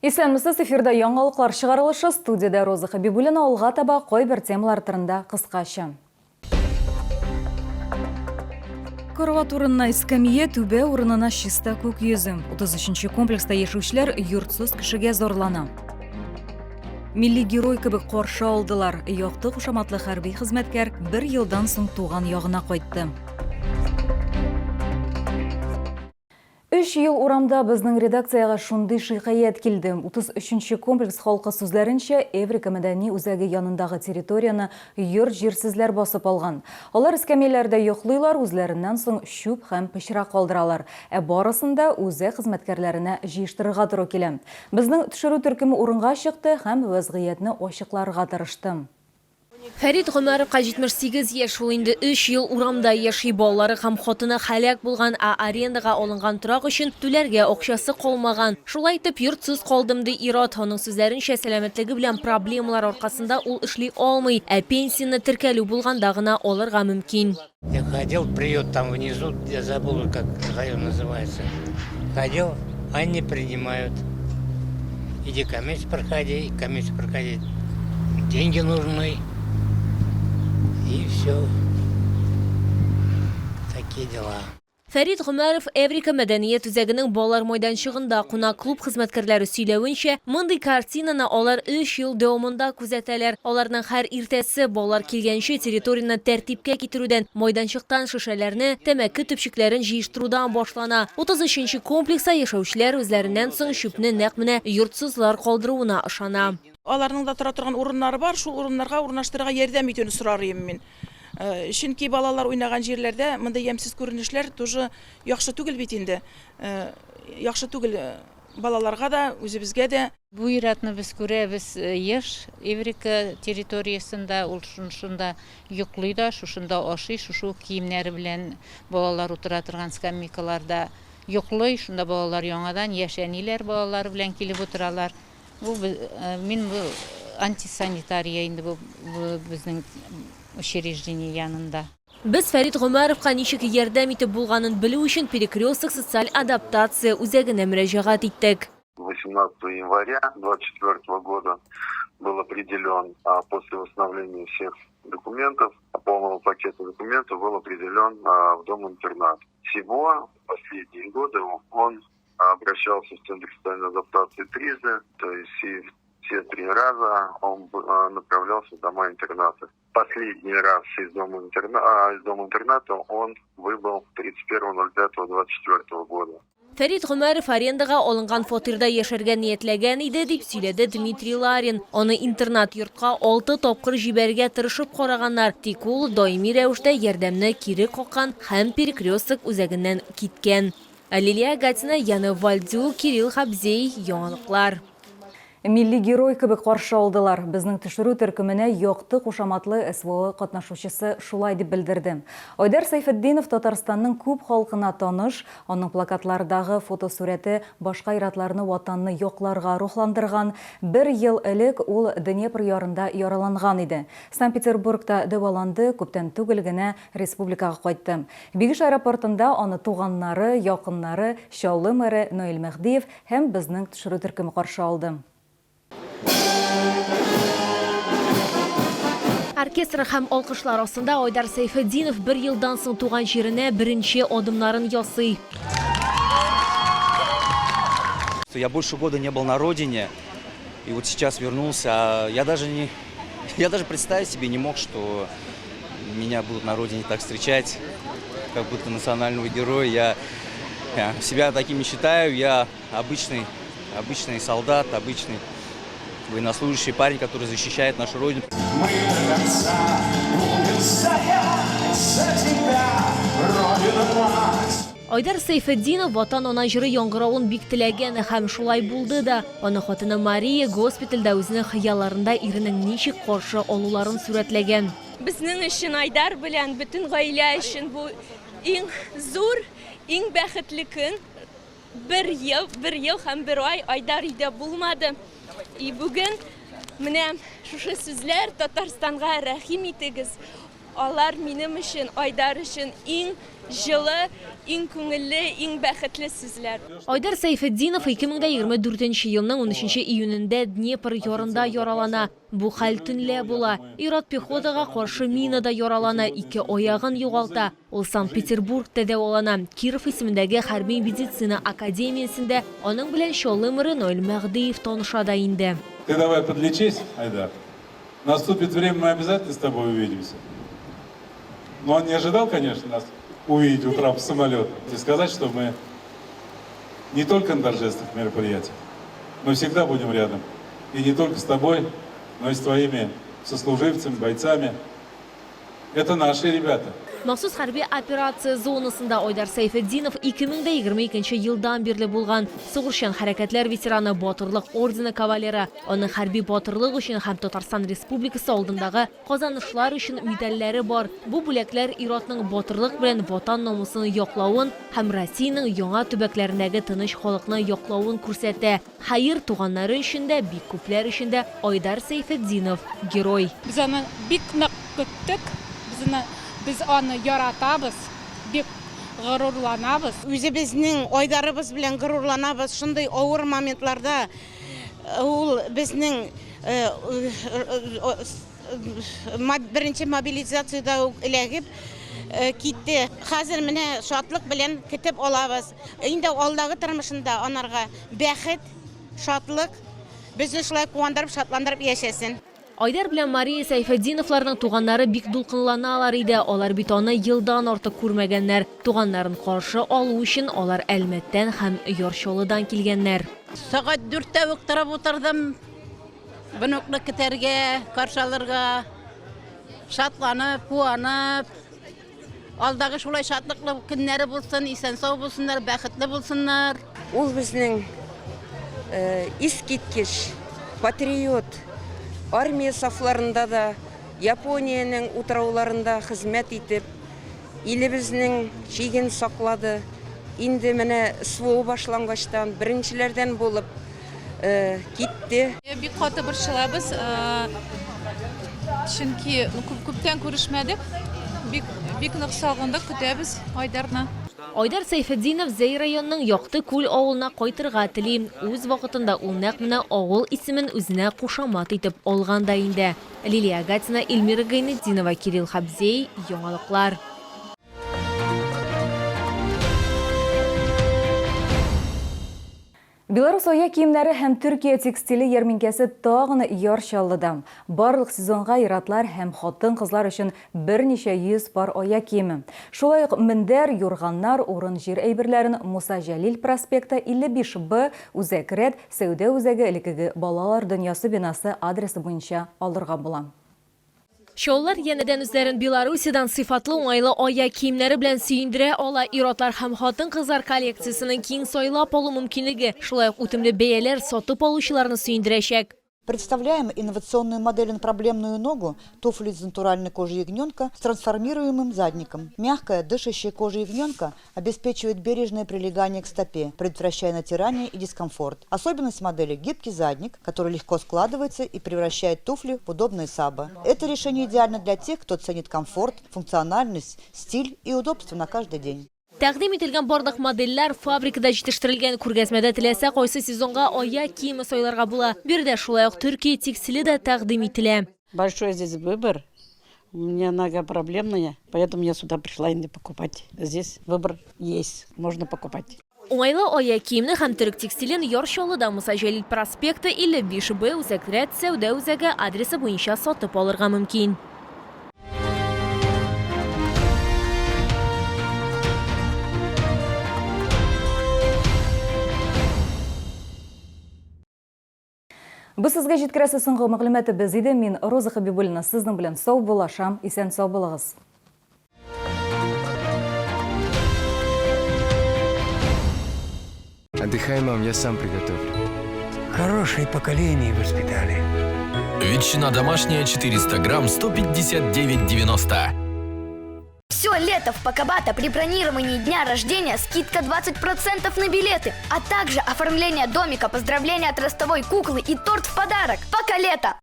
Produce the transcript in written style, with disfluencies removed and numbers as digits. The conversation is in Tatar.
Исәнмесез, эфирда яңалыклар чыгарылышы, студиядә Роза Хәбибуллина, алга таба кайбер темалар турында кыскача. Карават урынына эскәмия, түбә урынына чиста күк йөзе. 33 комплекста яшәүчеләр йортсыз кешегә зарлана. Милли герой кебек каршы алдылар. Якты кушаматлы хәрби хезмәткәр бер елдан соң туган ягына кайтты. Өч ел урамда безнең редакциягә шундый шикаять килде. 33 нче комплекс халкы сүзләренчә, Эврика мәдәни үзәге янындагы территорияне йорт-җирсезләр басып алган. Алар эскәмияләрдә йоклыйлар, үзләреннән соң чүп һәм пычрак калдыралар. Ә барысын да үзәк хезмәткәрләренә җыештырырга туры килә. Безнең төшерү төркеме урынга чыкты һәм вәзгыятьне ачыкларга тырышты. Фәрит Гомәровка 78 яшь, ул инде өч ел урамда яши. Балалары һәм хатыны һәлак булган, ә арендага алынган торак өчен түләргә акчасы калмаган. Шулай итеп, йортсыз калдым, ди ир-ат. Аның сүзләренчә, сәламәтлеге белән проблемалар аркасында ул эшли алмый, ә пенсияне теркәлү булганда гына алырга мөмкин. Я ходил в приют там внизу, я забыл, как район называется. Ходил, они принимают. Иди комиссию проходи, комиссию проходи. Деньги нужны. И все. Такие дела. Фәрит Гомәров Эврика мәдәният үзәгенең балалар майданчыгында куна. Клуб хезмәткәрләре сөйләвенчә, мондый картинаны алар өч ел дәвамында күзәтәләр. Аларның һәр иртәсе, балалар килгәнче, территорияне тәртипкә китерүдән, майданчыктан шешәләрне, тәмәке төпчекләрен җыештырудан башлана. 33 нче комплекста яшәүчеләр үзләреннән соң чүпне нәкъ менә йортсызлар калдыруына ышана. Аларның да тора торган урыннары бар, шул урыннарга урнаштырырга ярдәм итүне сорар ием мин. Чөнки балалар уйнаган җирләрдә мондый ямьсез күренешләр тоже яхшы түгел бит инде. Яхшы түгел балаларга да, үзебезгә дә. Бу ир-атны без күрәбез еш Эврика территориясендә, ул шунда йоклый да, шушында ашый, шушы ук киемнәре белән балалар утыра торган скамейкаларда йоклый, шунда балалар яңадан, яшь әниләр балалары белән килеп утыралар. Бу мин бу антисанитария инде бу безнең учреждение янында. Без Фәрит Гомәровка ничек ярдәм итеп булганын белү өчен Перекресток социаль адаптация үзәгенә мөрәҗәгать иттек. 18 января 24 года был определен, после восстановления всех документов, полного пакета документов, был определен в дом-интернат. Всего последние годы он обращался в Центр социальной адаптации трижды, то есть и все три раза он направлялся в дома-интернаты. Последний раз из дома-интерната он выбыл 31.05.24 года. Фәрит Гомәров арендага алынган фатирда яшәргә ниятләгән иде, дип сөйләде Дмитрий Ларин. Аны интернат-йортка алты тапкыр җибәрергә тырышып караганнар, тик ул даими рәвештә ярдәмне кире каккан һәм Перекресток үзәгеннән киткән. Лилия Гатина, Яна Вальдю, Кирилл Хабзей, Яңалыклар. Милли герой кебек каршы алдылар. Безнең төшерү төркеменә Якты кушаматлы СВО катнашучысы шулай дип белдерде. Айдар Сәйфетдинов Татарстанның күп халкына таныш, аның плакатлардагы фотосурәте башка ир-атларны Ватанны якларга рухландырган. Бер ел элек ул Днепр ярында яраланган иде. Санкт-Петербургта дәваланды, күптән түгел генә республикага кайтты. Бигеш аэропортында аны туганнары, якыннары, Чаллы мэры Наил Мәһдиев Һәм безнең төшерү төркеме каршы алды. Оркестр һәм алкышлар астында Айдар Сәйфетдинов бер елдан соң туган җиренә беренче адымнарын ясый. Я больше года не был на родине, и вот сейчас вернулся. Я даже не, я даже представить себе не мог, что меня будут на родине так встречать, как будто национального героя. Я себя таким не считаю. Я обычный, обычный солдат, обычный военнослужащий парень, который защищает нашу родину. Мы до конца будем стоять за тебя, Родина мать. Айдар Сәйфетдинов Ватан ана җыры яңгыравын бик теләгән һәм шулай булды да. Аны хатыны Мария госпитальдә үзенең хыялларында иренең ничек каршы алуларын сурәтләгән. Безнең өчен Айдар белән бөтен гаилә өчен бу иң зур, иң бәхетле көн. Бер ел, бер ел һәм бер ай Айдар өйдә булмады. И бүген менә шушы сүзләр Татарстанга рәхим итегез. Алар минем өчен, Айдар өчен иң җылы, иң күңелле, иң бәхетле сүзләр. Айдар Сәйфетдинов 2024 нче елның унөченче июнендә Днепр ярында яралана. Бу хәл төнлә була. Ир-ат пехотага каршы минада яралана, ике аягын югалта. Ул Санкт-Петербургта дәвалана. Киров исемендәге хәрби медицина академиясендә аның белән Чаллы мэры Наил Мәһдиев таныша да инде. Ты давай подлечись, Айдар. Наступит время, мы обязательно с тобой увидимся. Но он не ожидал, конечно, нас увидеть у трапа самолета. И сказать, что мы не только на торжественных мероприятиях, мы всегда будем рядом. И не только с тобой, но и с твоими сослуживцами, бойцами. Это наши ребята. Махсус хәрби операция зонасында Айдар Сәйфетдинов 2022 елдан бирле булган. Сугышчан хәрәкәтләр ветераны, Батырлык ордены кавалеры. Аның хәрби батырлык өчен һәм Татарстан Республикасы алдындагы казанышлар өчен медальләре бар. Бу бүләкләр ир-атның батырлык белән Ватан намусын яклавын һәм Россиянең яңа төбәкләрендәге тыныч халыкны яклавын күрсәтә. Хәер, туганнары өчен дә, бик күпләр өчен дә Айдар Сәйфетдинов, герой. Без аны бик нык көттек, без аны, без аны яратабыз, бик горурланабыз. Үзебезнең Айдарыбыз белән горурланабыз, шундый авыр моментларда ул безнең беренче мобилизациядә үк эләгеп китте. Хәзер менә шатлык белән көтеп алабыз. Инде алдагы тормышында анарга бәхет, шатлык, безне шулай куандырып, шатландырып яшәсен. Айдар белән Мария Сәйфетдиновларның туганнары бик дулкынланалар иде. Алар бит аны елдан артык күрмәгәннәр. Туганнарын каршы алу өчен алар Әлмәттән һәм Яр Чаллыдан килгәннәр. Сәгать дүрттә үк торып утырдым. Внукны көтәргә, каршы алырга, шатланып, куанып. Алдагы шулай шатлыклы көннәре булсын, исән-сау булсыннар, бәхетле булсыннар. Ул безнең искиткеч патриот, армия сафларында да, Япониянең утрауларында хезмәт итеп, илебезнең чиген саклады. Инде менә СВО башлангачтан беренчеләрдән булып китте. Бик каты борчылабыз, чөнки күптән күрешмәдек. Бик, бик нык сагындык, көтәбез Айдарны. Айдар Сәйфетдинов Зәй районының Якты Күл авылына кайтырга тели. Үз вакытында ул нәкъ менә авыл исемен үзенә кушамат итеп алган да инде. Лилия Гатина, Эльмира Гайнетдинова, Кирилл Хабзей, Яңалыклар. Беларус аяк киемнәре һәм Төркия текстиле ярминкәсе тагын Яр Чаллыда. Барлык сезонга ир-атлар һәм хатын-кызлар өчен берничә йөз пар аяк киеме. Шулай ук мендәр, юрганнар, урын-җир әйберләрен Муса Җәлил проспекты 55 Б, Үзәк рәт, Сәүдә үзәге элеккеге Балалар дөньясы бинасы адресы буенча алырга була. Чаллылар янәдән үзләрен Белоруссиядән сыйфатлы уңайлы аяк киемнәре белән сөендерә ала. Ир-атлар һәм хатын-кызлар коллекциясенең киң сайлап алу мөмкинлеге, шулай ук үтемле бәяләр сатып алучыларны сөендерәчәк. Представляем инновационную модель на проблемную ногу, туфли из натуральной кожи ягненка с трансформируемым задником. Мягкая, дышащая кожа ягненка обеспечивает бережное прилегание к стопе, предотвращая натирание и дискомфорт. Особенность модели – гибкий задник, который легко складывается и превращает туфли в удобные сабы. Это решение идеально для тех, кто ценит комфорт, функциональность, стиль и удобство на каждый день. Тәкъдим ителгән барлык модельләр фабрикада җитештерелгән. Күргәзмәдә теләсә кайсы сезонга аяк киеме сайларга була. Биредә шулай ук Төркия текстиле дә тәкъдим ителә. Большой здесь выбор. У меня нога проблемная, поэтому я сюда пришла инде покупать. Здесь выбор есть, можно покупать. Уңайлы аяк киемне һәм төрек текстилен Яр Чаллыда Муса Җәлил проспекты 55 Б Үзәк рәт сәүдә үзәге адресы буенча сатып алырга мөмкин. Бу сезгә җиткерәсе соңгы мәгълүматыбыз иде. Мин Роза Хабибуллина сезнең белән сау булашам. Исән сау булыгыз. Отдыхай, мам, я сам приготовлю. Хорошее поколение воспитали. Ветчина домашняя 400 грамм 159,90. Все лето в Покабата при бронировании дня рождения скидка 20% на билеты, а также оформление домика, поздравления от ростовой куклы и торт в подарок. Пока лето!